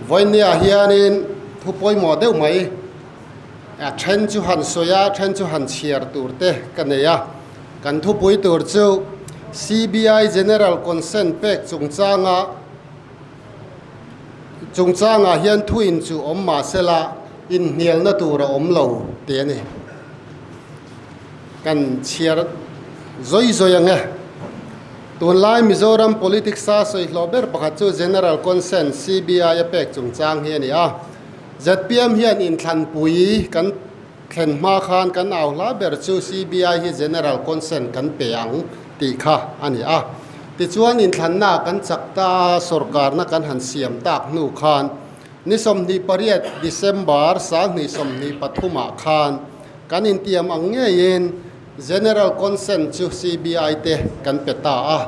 Vawinia hianin thu pawimawh deuh mai a then chu han sawi a, then chu han chhiar tur te ka nei a. Kan thupui tur chu CBI General Consent pek chungchanga chungchangah hian thuin chu awm mah sela inhnialna tur a awm lo tih a ni. Kan chhiar zawi zawi ang e. Tunlai Mizoram politics a sawi hlawh ber pakhat chu General Consent, CBI, a pek chungchang hi a ni a. Zpm hian inthlanpui kan thlen hma khan kan au hla ber chu CBI hi General Consent kan pe ang tih kha a ni a. Tichuan inthlanna kan chak ta a, sorkarna kan han siam tak hnu khan ni 28 December 2023 ah khan kan intiam ang ngeiin General Consent chu CBI te kan pe ta a.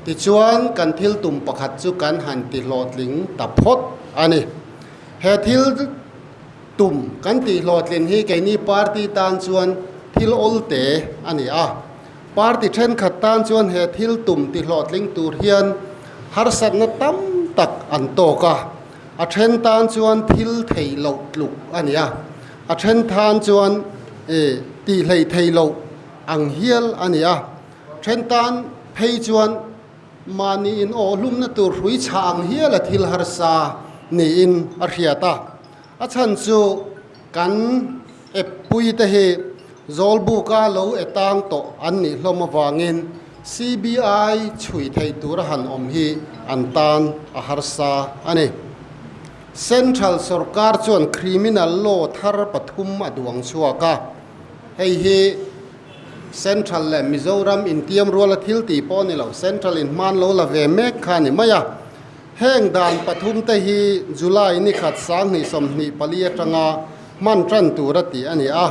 Tichuan kan thil tum pakhat chu kan han ti hlawhtling ta phawt a ni. He thil tum kan tih hlawhtlin hi keini party tan chuan thil awl te a ni a. Party thenkhat tan chuan he thil tum ti hlawhtling tur hian harsatna tam tak an tawk a. A then tan chuan thil theih loh tluk a ni a, a then tan chuan tih hleih theih loh ang hial a ni a. Then tan phei chuan mahni in awhlumna tur hrui chhah ang hial a thil harsa niin a hriat a. A chhan chu kan eppui te hi Zawlbuka lo e tang tawh an nih hlawm avangin CBI chhui theih tura han awm hi an tan a harsa a ni. Central sorkar chuan criminal law thar pathum a duang chhuak a, hei hi Central leh Mizoram intiam ruala thil tih pawh a ni lo, Central in hman lo la ve mek kha a ni mai a. Heng dan pathum te hi July ni khat 2024 atanga hman tan tur a tih a ni a.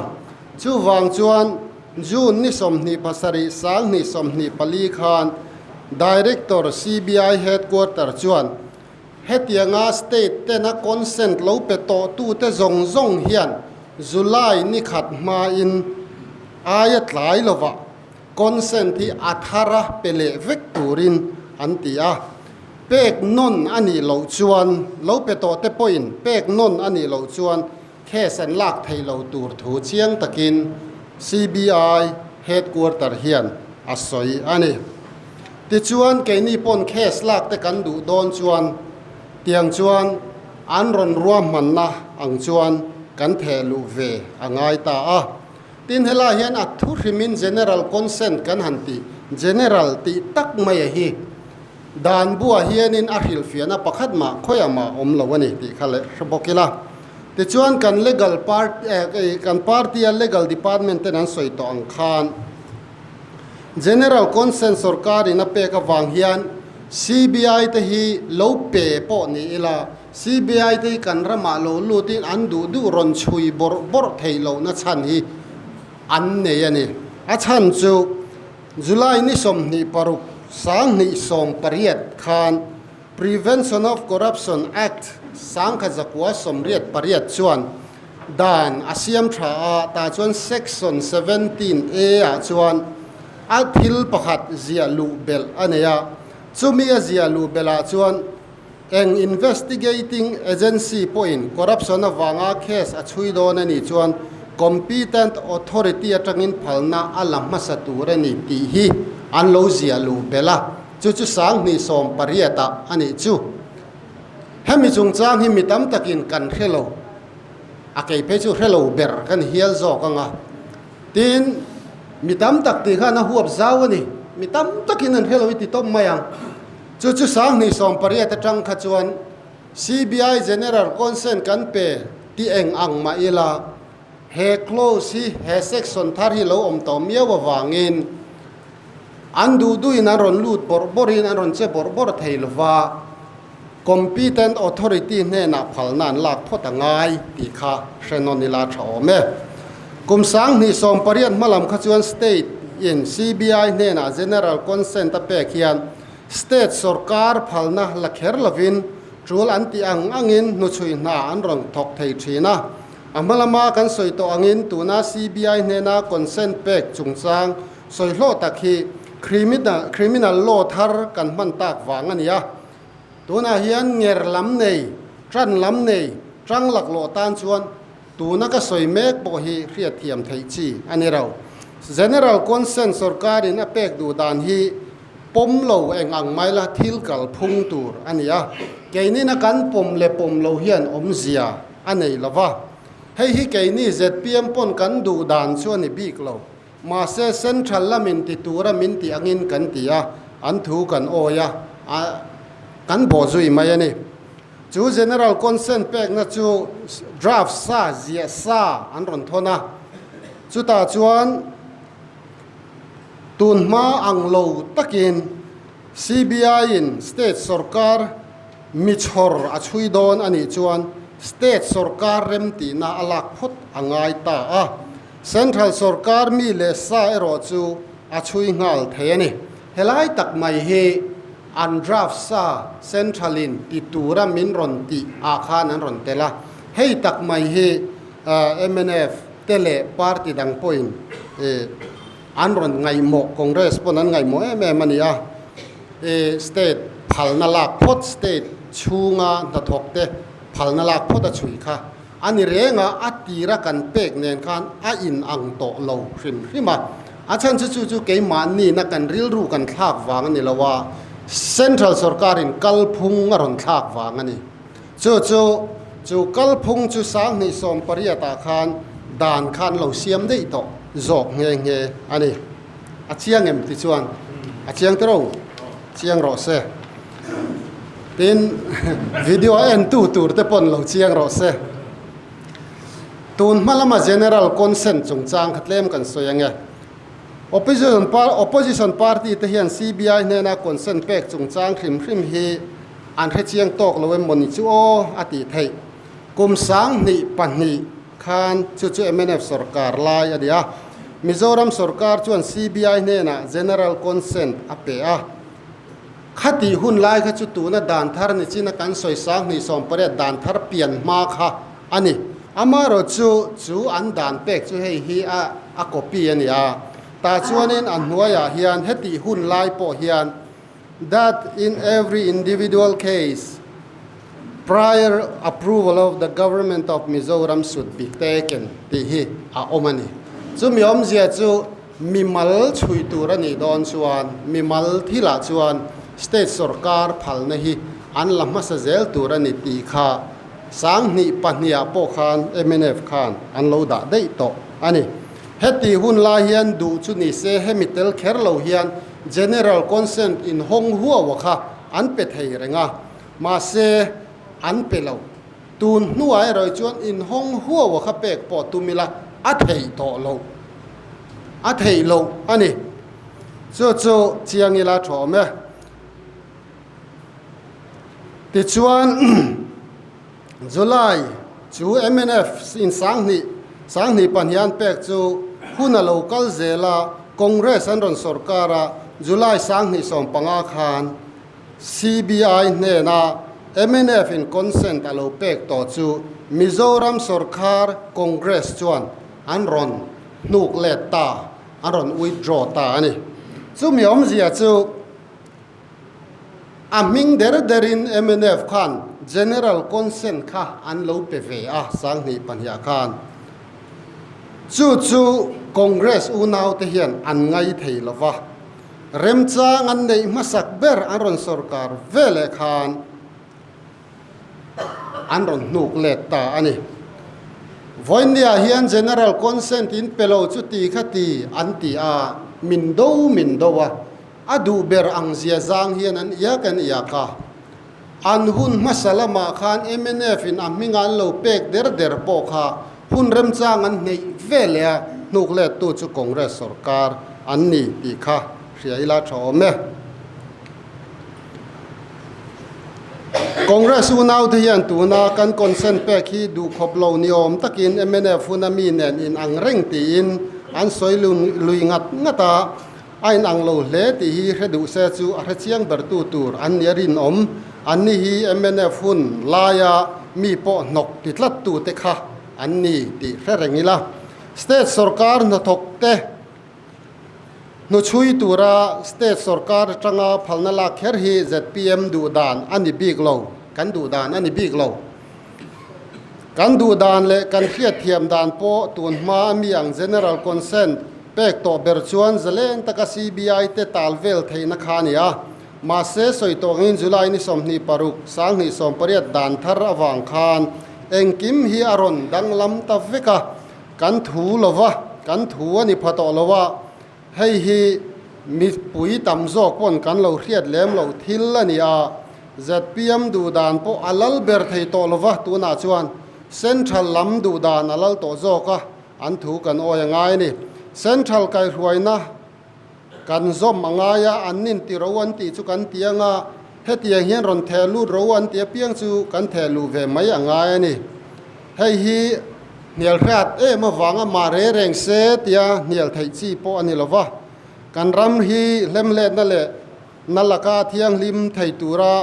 Chuvang chuan June ni 27 2024 khan Director CBI Headquarter chuan hetianga state tena consent lo pe tawhtute zawng zawng hian July ni khat hmain aia tlai lovah Consent hi a thara pe leh vek turin an ti a, pek nawn a nih loh chuan lo pe tawh te pawhin pek nawn a nih loh chuan case an lak theih lo tur thu chiang takin CBI headquarter hian a sawi a ni. Tichuan keini pawn case lak te kan duh dawn chuan tiang chuan an rawn ruahmanna ang chuan kan theh luh ve a ngai ta a. Tin, helai hian a thu hrimin General Consent kan han tih, General tih tak mai a hi dan buah hianin a hrilhfiahna pakhat mah khawiah mah awm lo a ni tih kha leh hre bawk ila. Tichuan kan legal part kan party a legal department ten an sawi tawh ang khan General Consent sorkarin a pek avang hian CBI te hi lo pe pawh ni ila, CBI te hi kan ramah lo lutin an duh duh rawn chhui bawrh bawrh theih lohna chhan hi an nei a ni. A chhan chu July ni 26 2018 khan Prevention of Corruption Act 1988 chuan dan a siam tha a, tah chuan Section 17 A ah chuan a thil pakhat ziah luh belh a nei a, chumi a ziah luh belh ah chuan Eng investigating agency pawhin corruption avanga case a chhui dawn a nih chuan competent authority atangin phalna a la hmasa tur a ni tih hi an lo ziah luh belh a, chu chu 2018 ah a nih chu. Hemi chungchang hi mi tam takin kan hre lo, a kei phei chu hre lo ber kan hial zawk ang a. Tin, mi tam tak tih khan a huap zau a ni, mi tam takin an hre lo i ti tawp mai ang. Chu chu 2018 atang kha chuan CBI General Consent kan pe ti eng ang mah ila, he clause hi, he section thar hi lo awm tawh miau avangin an duh duhin an rawn lut bawrh bawrhin an rawn che bawrh bawrh thei lova, competent authority hnenah phalna an lak phawt a ngai tih kha hre nawn ila tha awm e. Kum 2018 hmalam kha chuan state in CBI hnenah General Consent a pek hian State sorkar phalna la kher lovin tul an tih ang angin hnuchhui hna an rawn thawk thei thin a. A hma lama kan sawi tawh angin tuna CBI hnena consent pek chungchang sawi hlawh tak hi criminal criminal law thar kan hman tak vang a ni a. Tunah hian nger lam nei. Ṭan lam nei ṭang laklawh tan chuan tuna ka sawi mek pawh hi hriatthiam theih chi a ni lo. General Consent sorkarin a pek duh dan hi pawm lo eng ang mai la thil kal phung tur a ni a, keinina kan pawm leh pawm lo hian awmzia a nei lo va. Hei hi keini zpm pawn kan duh dan chu a ni bik lo. Mahse Central lamin ti tura min tih angin kan ti a, an thu kan awi a, kan bawhzui mai a ni. Chu General Consent pekna chu draft sa, ziah sa an rawn thawn a, chutah chuan tun hma ang lo takin CBI-in state sorkar mi chhawr a chhui dawn a nih chuan state sorkar remtihna a lak phawt a ngai ta a. Central sorkar mi leh sa erawh chu a chhui nghal thei a ni. Helai tak mai hi an draft sa Central in ti tura min rawn tih ah khan an rawn tel a. Hei tak mai hi mnf te leh party dang pawhin an rawn ngaihmawh, Congress pawn an ngaihmawh em em a ni a. State phalna lak phawt, state chhunga hnathawk te phalna lak phawt a chhui kha. A ni reng a, a tira kan pek nen khan a in ang tawh lo hrim hrim a. A chhan chu chu chu keimahni-na kan rilru kan thlak vang a ni lo a, Central sorkarin kalphung a rawn thlak vang a ni. Chu chu chu kalphung chu 2018 ah khan dan khan lo siam daih tawh zawk nghe nghe a ni. A chiang em ti chuan a chiang tero? Chiang rawh se. Tin, video a entu tur te pawn lo chiang rawh se. Tun hma lama General Consent chungchang kha tlem kan sawi ange. Opposition opposition party te hian CBI hnena consent pek chungchang hrim hrim hi an hre chiang tawk lo em mawni chu aw a tih theih. Kum 2002 khan chu chu mnf sorkar lai a ni a. Mizoram sorkar chuan CBI hnenah General Consent a pe a. Khatih hun lai kha chu tuna dan thar ni china kan sawi 2018 dan thar pian hma kha a ni. Amaherawh chu chu an dan pek chu hei hi a a copy a ni a. Tah chuanin a hnuaiah hian hetih hun lai pawh hian that in every individual case prior approval of the Government of Mizoram should be taken tih hi a awm a ni. Chumi awmzia chu Mimal chhui tur a nih dawn chuan mimal thilah chuan state sorkar phalna hi an la hmasa zel tur a ni tih kha 2002 ah pawh khan mnf khan an lo dah daih tawh a ni. Heti hun lai hian duh chu ni se hemi tel kher lo hian General Consent inhawng huau a kha an pe thei reng a, mahse an pe lo. Tun hnuah erawh chuan inhawng huau a kha pek pawh tum ila a theih tawh loh. A theih loh a ni. Chu chu chiang ila tha awm e. Tichuan July chu mnf in 2000 2002 an pek chu hun a lo kal zel a, Congress an rawn sorkar a, July 2015 khan CBI hnena mnf in consent a lo pek tawh chu Mizoram sorkar Congress chuan an rawn hnuk let ta, an rawn withdraw ta a ni. Chumi awmzia chu a hming der derin mnf khan General consent kha an lo pe ve a 2002 ah khan. Chu chu Congress unaute hian an ngai thei lova. Remchang an neih hmasak ber an rawn sorkar ve leh khan an rawn hnuk let ta a ni. Vawinia hian General Consent in pe lo chu ti kha ti an ti a, min do min do a, a duh ber ang zia zang hian an iak an iak a. An hun hmasa lamah khan mnf in a hming an lo pek der der pawh kha hun remchang an hneih ve leh a, hnuk lettu chu Congress sorkar an ni tih kha hria ila tha awm e. Congress unaute hian tuna kan consent pek hi duhkhawp lo ni awm takin mnf huna mi nen in ang reng tiin an sawi lui ngat ngat a. A inang lo hle tih hi hre duh se chu a hre chiang bertu tur an ni a rinawm. Anni hi mnf hun laia mi pawh hnawk ti tlattute kha an ni tih hre reng ila. State sorkar hnathawk te hnuchhui tura state sorkar atanga phalna lak kher hi zpm duh dan a ni bik lo, kan duh dan a ni bik lo. Kan duh dan leh kan hriatthiam dan pawh tun hma a mi ang General Consent pek tawh ber chuan zalen taka CBI te tal vel theihna kha a ni a. Mahse, sawi tawh angin July ni 26, 2018 dan thar avang khan engkim hi a rawn danglam ta vek a, kan thu lova, kan thu a ni pha tawh lo a, hei hi mipui tam zawk pawn kan lo hriat lem loh thil a ni a, zpm duh dan pawh a lal ber thei tawh lova, tunah chuan Central lam duh dan a lal tawh zawk a, an thu kan awi a ngai a ni. Central kaihruaina. Kan zawm a ngai a, an nin ti ro an tih chu kan ti ang a, hetiang hian rawn theh lut ro an tih apiang chu kan theh luh ve mai a ngai a ni. Hei hi hnial hriat em avanga mah re reng se tia hnial theih chi pawh a ni lo va, kan ram hi hlemhletna leh na laka thianghlim thei tura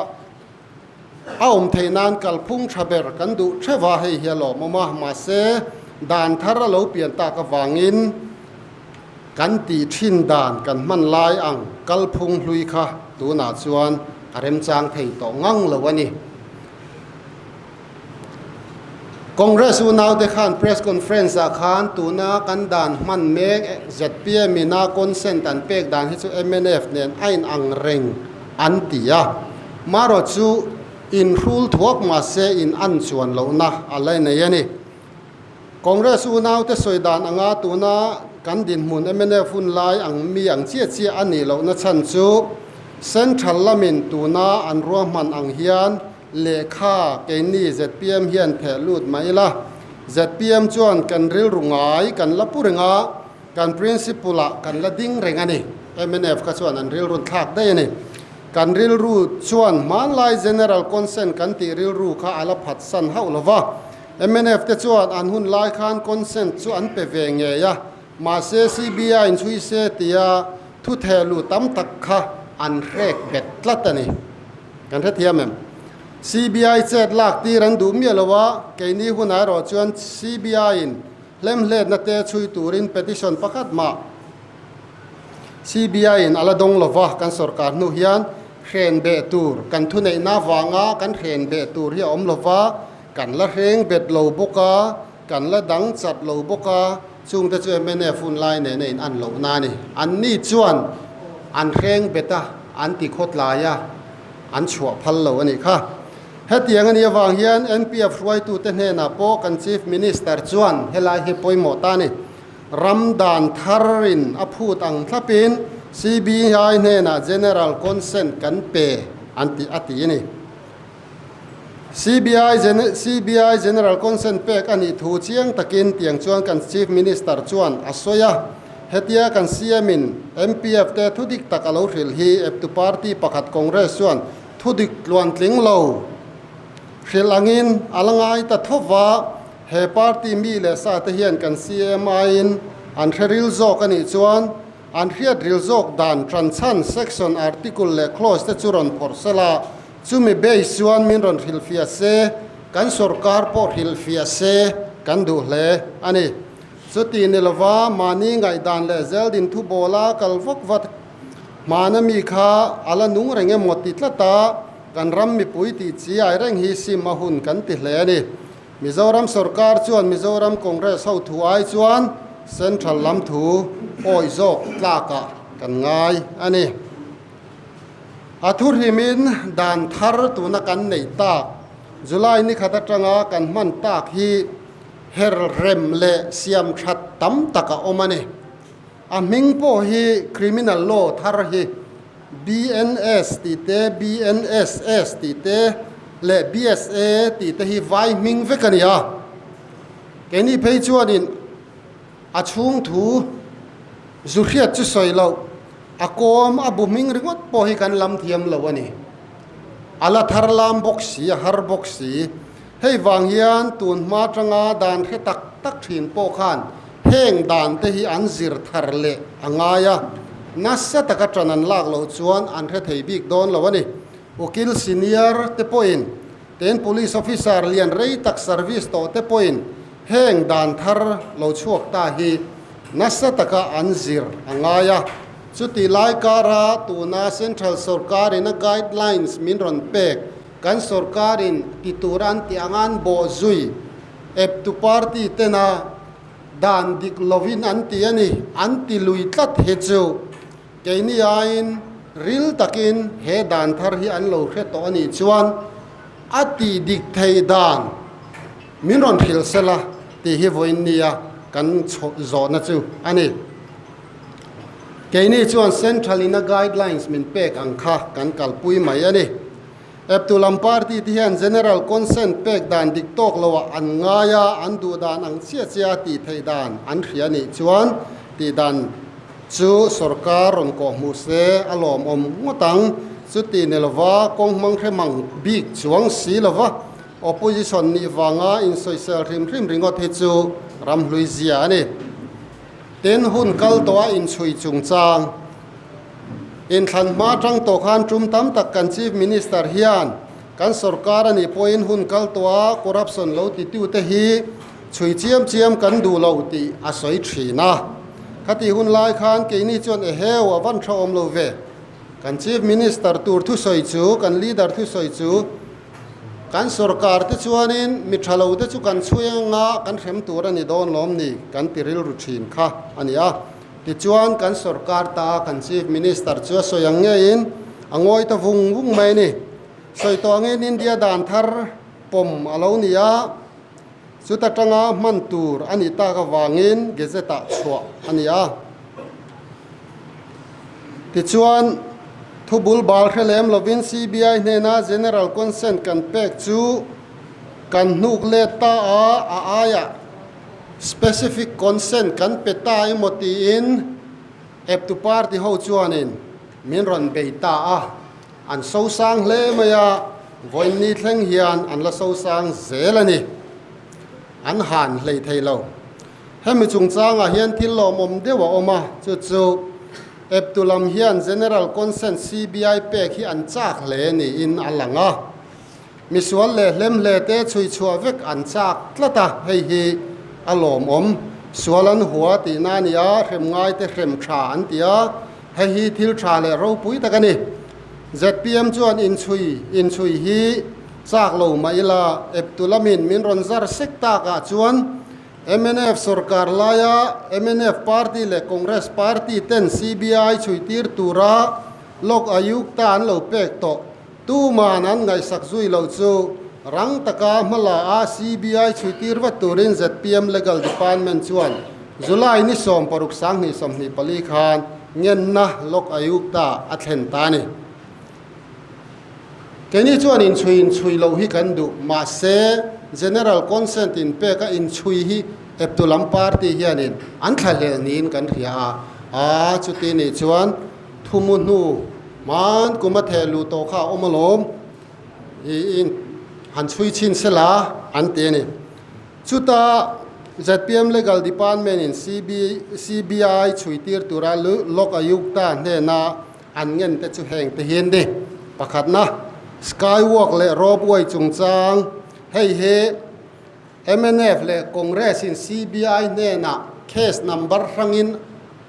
a awm theih nan kalphung tha ber kan duh theuh a, hei hi a lawmawm a, mahse dan thar a lo pian tak avangin kan tih thin dan kan hman lai ang kalphung hlui kha tunah chuan a remchang thei tawh ngang lo a ni. Congress unaute khan press conference ah khan tuna kan dan hman mek zpm ina consent an pek dan hi chu mnf nen a inang reng an ti a, marawh chu inhrul thuak mahse in an chuan lohna a la nei a ni. Congress unaute sawi dan anga tuna kan dinhmun mnf hun lai ang mi ang chiah chiah a nih lohna chhan chu Central lamin tuna an ruahman ang hian lehkha keini zpm hian theh lut mai ila. Zpm chuan kan rilru ngai kan la pu reng a, kan principle ah kan la ding reng a ni. Mnf kha chuan an rilru thlak daih a ni. Kan rilru chuan hmanlai General Consent kan tih rilru kha a la phatsan hauh lova. Mnf te chuan an hun lai khan consent chu an pe ve ngei a, mahse CBI in chhui se tia thu theh luh tam tak kha an hrek bet tlat a ni. Kan hrethiam em? CBI chet lak tir an duh miah lo a, keini hunah erawh chuan CBI in hlemhletna te chhui turin petition pakhat mah CBI in a la dawng lo va, kan sorkar hnu hian hren beh tur kan thuneihna avanga kan hren beh tur hi a awm lo va, Kan la hreng bet lo bawk a, kan la dang chat lo bawk a, chungte chu mnf hun lai nena in an lohna a ni. Anni chuan an hreng bet a, an ti khawtlai a, an chhuah phal lo a nih kha. Hetiang a nih avang hian NPF hruaitute hnenah pawh kan Chief Minister chuan helai hi pawimawh ta a ni. Ram dan tharin a phut ang thlapin CBI hnenah General Consent kan pe an ti a ti a ni. CBI CBI General Consent pek a nih thu chiang takin tiang chuan kan Chief Minister chuan a sawi a. Hetia kan CM in MPF te thudik tak a lo hrilh hi eptu party pakhat Congress chuan thudik tluantling lo hrilh angin a la ngai ta tho va, he party mi leh sa te hian kan CM aiin an hre ril zawk a nih chuan an hriat ril zawk dan tanchhan section, article leh clause te chu rawn phawrh sela. Chumi base chuan min rawn hrilhfiah se, kan sorkar pawh hrilhfiah se kan duh hle a ni. Chuti ni lova mahni ngaihdan leh zeldin thu bawla kal vak vat hmana mi kha a la nung reng emaw ti tlat a, kan ram mipui tih chi ai reng hi sim a hun kan ti hle a ni. Mizoram sorkar chuan Mizoram Congress ho thu ai chuan Central lam thu awih zawk tlakah kan ngai a ni. A thuhrimin dan thar tuna kan neih tak, July ni khat atanga kan hman tak hi her rem leh siam that tam tak a awm a ni. A hming pawh hi Criminal Law thar hi BNS tih te, BNSS tih te leh BSA tih te hi vai hming vek a ni a. Keini phei chuanin a chhung thu zu hriat chu sawi loh. A kawm a bu hming ringawt pawh hi kan lam thiam lo a ni. A la thar lam bawk si, a har bawk si. Hei vang hian tun hma atanga dan hre tak tak thin pawh khan heng dan te hi an zir thar leh a ngai a, nasa taka tan an lak loh chuan an hre thei bik dawn lo a ni. Ukil senior te pawhin, ten police officer lian rei tak service tawh te pawhin heng dan thar lo chhuak ta hi Nasa taka an zir a ngai a, chutih lai kara tuna Central sorkarin a guidelines min rawn pek, kan sorkarin ti tur an tih anga an bawh zui Eptu party tena dan dik lovin an ti a ni, an ti lui tlat hi chu keini aiin ril takin he dan thar hi an lo hre tawh a nih chuan a tih dik thei dan min rawn hrilh sela tih hi vawiin nia kan zawhna chu a ni. Keini chuan Central ina guidelines min pek ang kha kan kalpui mai a ni. Eptu lam party te hian General Consent pek dan dik tawk loah an ngai a, an duh dan ang chiah chiah a tih theih dan an hria nih chuan tih dan chu sorkar rawn kawh hmuh se a lawmawm ngawt ang. Chuti ni lova kawng hmang hre mang bik chuang si lova Opposition nih vanga insawisel hrim hrim ringawt hi chu ramhlui zia a ni. Tin, hun kal tawh a inchhui chungchang inthlan hma atang tawh khan tum tam tak kan Chief Minister hian kan sorkar a nih pawhin hun kal tawh a corruption lo titute hi chhui chiam chiam kan duh lo tih a sawi thin a. Khatih hun lai khan keini chuan eheu a van tha awm lo ve. Kan Chief Minister tur thusawi chu, kan leader thusawi chu, Kan sorkar te chuanin mi tha lo te chu kan chhui anga kan hrem tur a ni dawn lawm ni kan ti rilru thin kha a ni a. Tichuan kan sorkar ta kan Chief Minister chu a sawi ang ngeiin a ngawi ta vung vung mai a ni. Sawi tawh angin India dan thar pawm a lo ni a, chuta tanga hman tur a nih tak avangin Gazette-ah chhuah a ni a. Tichuan, thubul bal hre lem lovin CBI hnena General Consent kan pek chu kan hnuk let ta a, a aiah Specific Consent kan pe ta emaw tiin eptu party ho chuanin min rawn bei ta a, an sosang hle mai a, vawiinni thleng hian an la sosang zel a ni. An han hlei thei lo. Hemi chungchangah hian thil lawmawm deuh a awm a, chu chu eptu lam hian General Consent CBI pek hi an chak hle niin a lang a. Misual leh hlemhle te chhui chhuah vek an chak tlat a, hei hi a lawmawm. Sual an hua tihna a ni a, hrem ngaite hrem tha an ti a, hei hi thil tha leh ropui tak a ni. Zpm chuan inchhui inchhui hi chak lo mah ila, eptu lamin min rawn zar sek takah chuan Mnf sorkar laia mnf party leh Congress party ten CBI chhuitir tura Lok Ayukta an lo pek tawh tuman an ngaihsak zui loh chu rang taka hmala a CBI chhuitir vat turin zpm Legal Department chuan July ni 16 2024 khan ngenna Lok Ayukta a thlen ta a ni. Keini chuan inchhui inchhui loh hi kan duh, mahse General Consent inpek a inchhui hi eptu lam party hianin an thlahlel niin kan hria a, aa chuti nih chuan thumu hnu hman kum a theh luh tawh kha a awm alawm tiin han chhui chhin sela an ti a ni. Chuta zpm Legal Department in CBI chhuitir tura Lok Ayukta hnena An ngen te chu heng te hi an ni. Pakhatna, Skywalk leh Ropeway chungchang, hei hi mnf leh Congress in CBI hnenah case number hrangin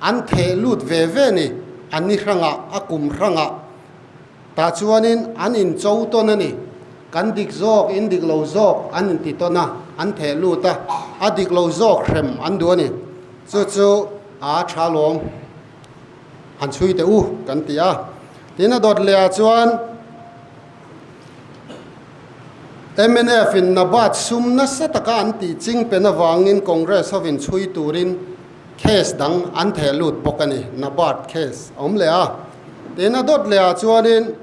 an theh lut ve ve ni, an ni hrangah, a kum hrangah tah chuanin an incho tawn a ni. Kan dik zawk, in dik lo zawk an inti tawn a, an theh lut a, a dik lo zawk hrem an duh a ni. Chu chu a tha lawm. Han chhui teh u kan ti a. Tin a dawt leh ah chuan mnf in Nabat sum nasa taka an tih ching pen avangin Congress hovin chhui turin case dang an theh lut bawk a ni, Nabat case a awm leh a. Tin a dawt leh ah chuanin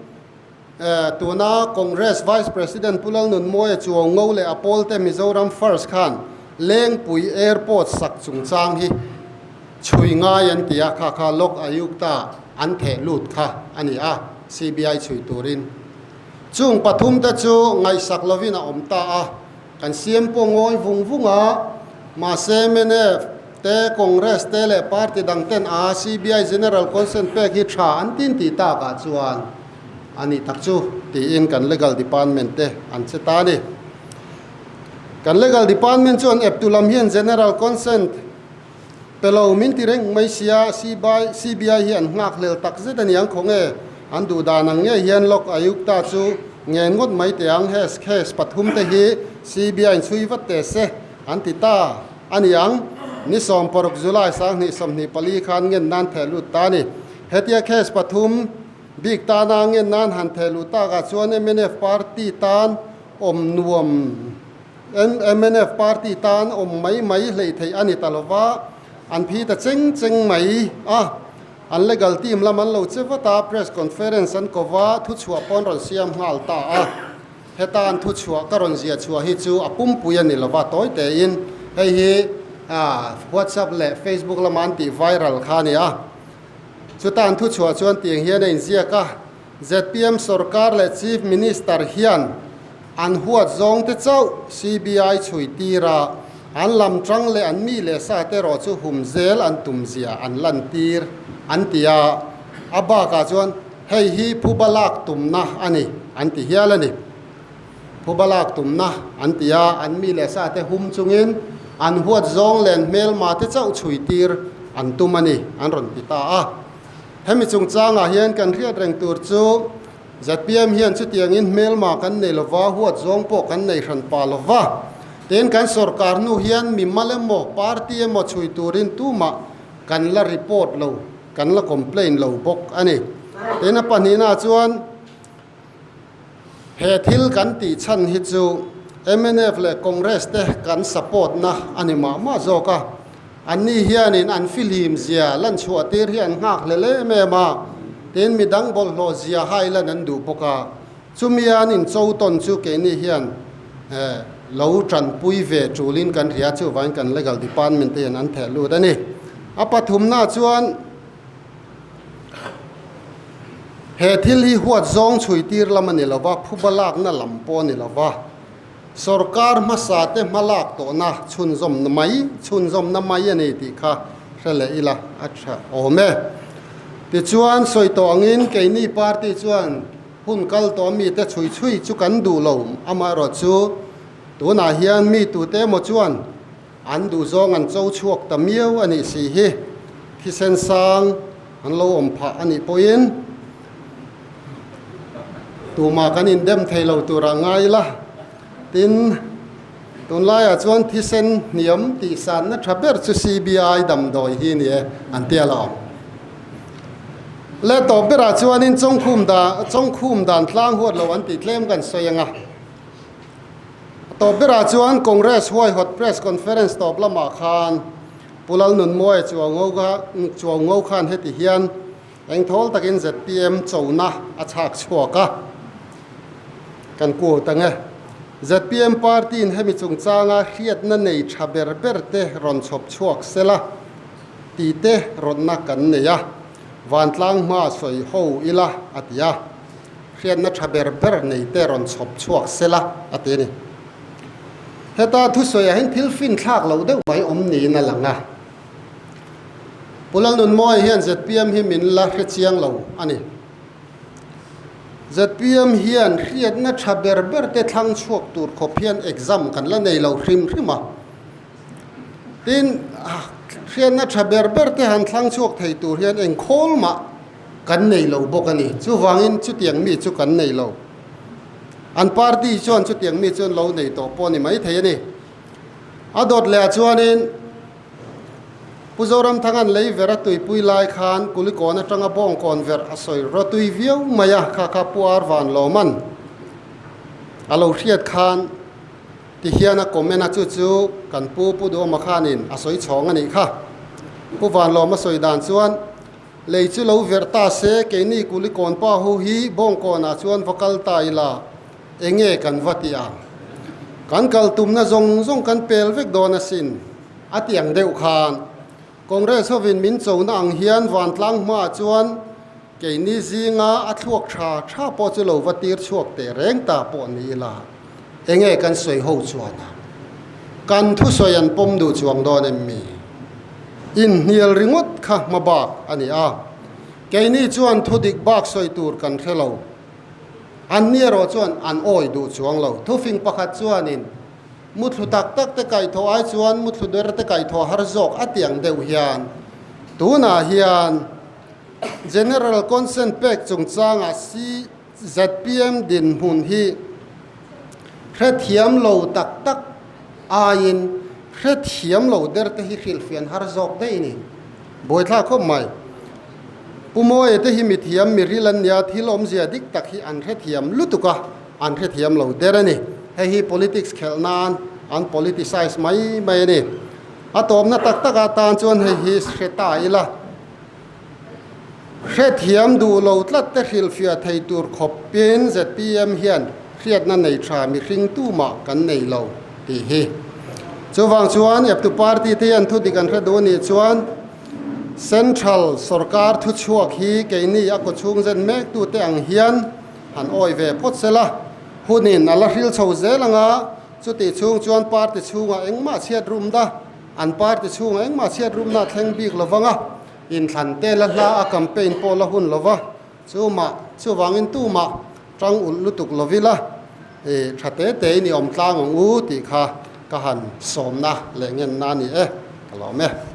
tuna Congress Vice President Pu Lalnunmawia Chuaungo leh a pawlte Mizoram First khan Lengpui Airport sak chungchang hi chhui ngai an ti a, kha kha Lok Ayukta an theh lut kha a ni a, CBI chhui turin. Chung pathum te chu ngaihsak lovin a awm ta a, Kan siam pawh ngawi vung vung a, mahse mnf te, Congress te leh party dang ten a CBI General Consent pek hi tha an tin tih takah chuan a nih tak chu tiin kan Legal Department te an che ta a ni. Kan Legal Department chuan eptu lam hian General Consent pe lo min ti reng mai sia, CBI hi an nghakhlel tak zet a niang khaw nge an duh dan ang ngei hian Lok Ayukta chu ngen ngawt mai teh ang, he case pathum te hi CBI in chhui vat teh se an ti ta a ni ang. Ni 16 July 2024 khan ngen nan theh lut ta a ni. Hetia case pathum bik tana ngen nan han theh luh takah chuan mnf party tan awm nuam mnf party tan awm mai mai hleih theih a ni ta lova, an phi ta cheng cheng mai a. An legal team lam an lo che vat a, press conference an ko va, thuchhuah pawn rawn siam nghal ta a. Heta an thuchhuah ka rawn ziah chhuah hi chu a pumpui a ni lova, tawi tein hei hi WhatsApp leh Facebook lama an tih viral kha a ni a. Chuta an thuchhuah chuan tiang hian a inziak a, zpm sorkar leh Chief Minister hian an huat zawng te chauh CBI chhui tir a, an lam tang leh an mi leh sa te erawh chu hum zel an tum zia an lantir an ti a, a bakah chuan hei hi phuba lak tumna a ni an ti hial a ni. Phuba lak tumna an ti a, an mi leh sa te hum chungin an huat zawng len hmelma te chauh chhui tir an tum a ni an rawn ti ta a. Hemi chungchangah hian kan hriat reng tur chu zpm hian chutiangin hmelma kan nei lova, huat zawng pawh kan nei hran pah lova. Tin, kan sorkar hnu hian mimal emaw, party emaw chhui turin tumah kan la report lo, kan la complain lo bawk a ni. Tin, a pahnihnaah chuan he thil kan tih chhan hi chu mnf leh Congress te kan support na a ni mah mah zawk a. Anni hianin an fihlim zia lan chhuah tir hi an nghak hlel em em a, tin midang bawlhhlawh zia hai lan an duh bawk a. Chumi an incho tawn chu keini hian lo tanpui ve tulin kan hria, chuvangin kan legal department te hian an theh lut a ni. A pathumna chuan he thil hi huat zawng chhui tir lam a ni lo va, phuba lakna lam pawh a ni lo va. Sorkar hmasa te hmalak tawhna chhunzawmna mai chhunzawmna mai a ni tih kha hre leh ila a tha awm e. Tichuan, sawi tawh angin keini party chuan hun kal tawh mite chhui chhui chu kan duh lo, amaherawh chu tunah hian mi tute emaw chuan an duhzawng an cho chhuak ta miau a nih si hi thisen sang an lo awm phah a nih pawhin Tumah kan indem thei lo turah ngai ila. Tin, tunlaiah chuan thisen hniam tih sanna tha ber chu CBI damdawi hi ni e an ti alawm. Le tawp berah chuanin chawngkhum da chawngkhum dan tlang huat lo an tih tlem kan sawi ang a. A tawp berah chuan Congress huaihawt press conference tawp lamah khan Pu Lalnunmawia Chuaungo khan heti hian Engthawl takin zpm chona a chhak chhuak a, kan quote ang e. Zpm party-in hemi chungchanga hriatna nei tha ber ber te rawn chhawp chhuak sela tih te rawtna kan nei a, vantlang hma sawi ho ila a ti a. Hriatna tha ber ber nei te rawn chhawp chhuak sela a ti a ni. Heta thusawiah hian thil finthlak loh deuh mai awm niin a lang a. Pu Lalnunmawia hian zpm hi min la hre chiang lo a ni. Zpm hian hriatna tha ber ber te thlang chhuak tur khawp hian exam kan la nei lo hrim hrim a. Tin, hriatna tha ber ber te han thlang chhuak thei tur hian eng khawl mah kan nei lo bawk a ni. Chuvangin chutiang mi chu kan nei lo. An party chuan chutiang mi chu an lo nei tawh pawh a ni maithei a ni. A dawt leh ah chuanin Pu Zoramthanga'n lei ver a tuipui lai khan Kulikawn atanga Bawngkawn ver a sawi rawtui viau mai a, kha kha Pu Ar Van Lawman a lo hriat khan ti hian a comment a, chu chu kan pu Pu Duhawma khanin a sawi chhawng a nih kha. Pu Van Lawma sawi dan chuan lei chu lo verh ta se keini Kulikawn pa ho hi Bawngkawnah chuan va kal ta ila Enge kan va ti ang? Kan kal tumna zawng zawng kan pel vek dawn asin, a ti ang deuh khan. Congress hovin min chona ang hian vantlang hmaah chuan keini zinga a thluak tha tha pawh chu lo va tir chhuak teh reng ta pawh ni ila, enge kan sawi ho chuan a? Kan thusawi an pawm duh chuang dawn em mi? Inhnial ringawt kha hma bak a ni a, keini chuan thudik bak sawi tur kan hre lo. An ni erawh chuan an awi duh chuang lo. Thufing pakhat chuanin, Muthlu tak tak te kaihthawh ai chuan muthlu der te kaihthawh har zawk a ti ang deuh hian tunah hian General Consent pek chungchangah CZPM dinhmun hi hrethiam lo tak tak aiin Hrethiam lo der te hi hrilhfian har zawk daih ni. Buaithlak khawp mai. Pu Mawia te hi mithiam miril an nia, thil awmzia dik tak hi an hrethiam lutuk a, an hrethiam lo der a ni. Hei hi politics khelh nan an politicize mai mai a ni. A tawpna tak tak atan chuan hei hi hre ta ila. Hrethiam duh lo tlat te hrilhfiah thei tur khawpin zpm hian hriatna nei tha mihring tumah kan nei lo tih hi. Chuvang chuan eptu party te hian thudik an hre duh anih chuan Central sorkar thuchhuak hi keini a kawchhung zen mek tute ang hian han awi ve phawt sela, hunin a la hril chho zel anga chutih chhung chuan party chhungah engmah chhiat rum da An party chhungah engmah chhiat rumna a thleng bik lo vang a, inthlan te la hla a campaign pawh la hun lo va, chumah chuvangin tumah tang ulh lutuk lo ila, i tha te te in i awm tlang ang u tih kha ka han sawmna leh ngenna a ni e, ka lawm e.